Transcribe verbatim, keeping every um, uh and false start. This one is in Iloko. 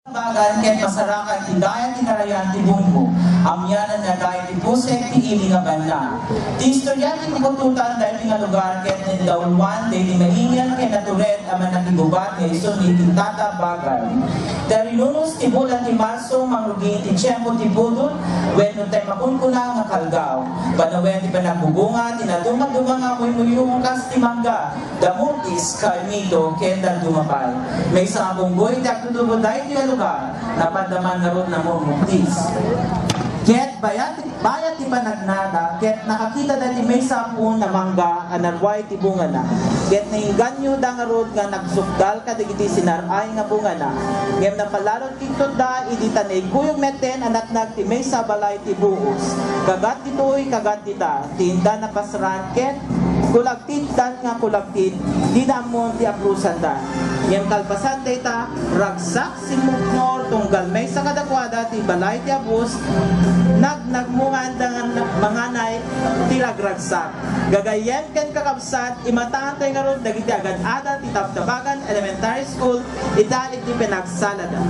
Bagan ket masarakan ti dayag ti karayan ti bungko. Amianan nga dayag ti pusek ti ili nga banna. Ti istorya ti kaputotan daytoy nga lugar ket nagdauluan daydi maingel ken natured a mannakigubat nga isu ni Tata Bagan. Ti rinunus ti bulan ti Marso, mangrugi ti tiempo ti budol wenno tay makunkuna nga kalgaw. Panawen ti panagbubunga ti nadumaduma nga muymuyo kas ti mangga. Damutis, Carmito, ken dadduma pay. Maysa nga bunggoy ti agtutubo daytoy a lugar, napadda man ngarud namumuktis. Ket bayat, bayat ti panagnada, ket nakakita daytoy maysa a puon a mangga a narway ti bungana. Ket nainganyoda ngarud nga nagsukdal kadagiti sinar-ay nga bungana. Ngem napalalon kigtotda idi ta naikuyog metten a natnag ti maysa a balay ti buos. Kagat ditoy, kagat dita, ti inda napasran ket kulagtitdan nga kulagtit, dida ammon ti aprusanda. Ngem kalpasan dayta, ragsak simmuknor tunggal maysa kadakuada ti balay ti abus, nagnagmungan dangan manganay ti ragragsak. Gagayyem ken kakabsat, imataantoy ngarud dagiti agad-ada ti Tabtabagan Elementary School ita iti pinagsalada.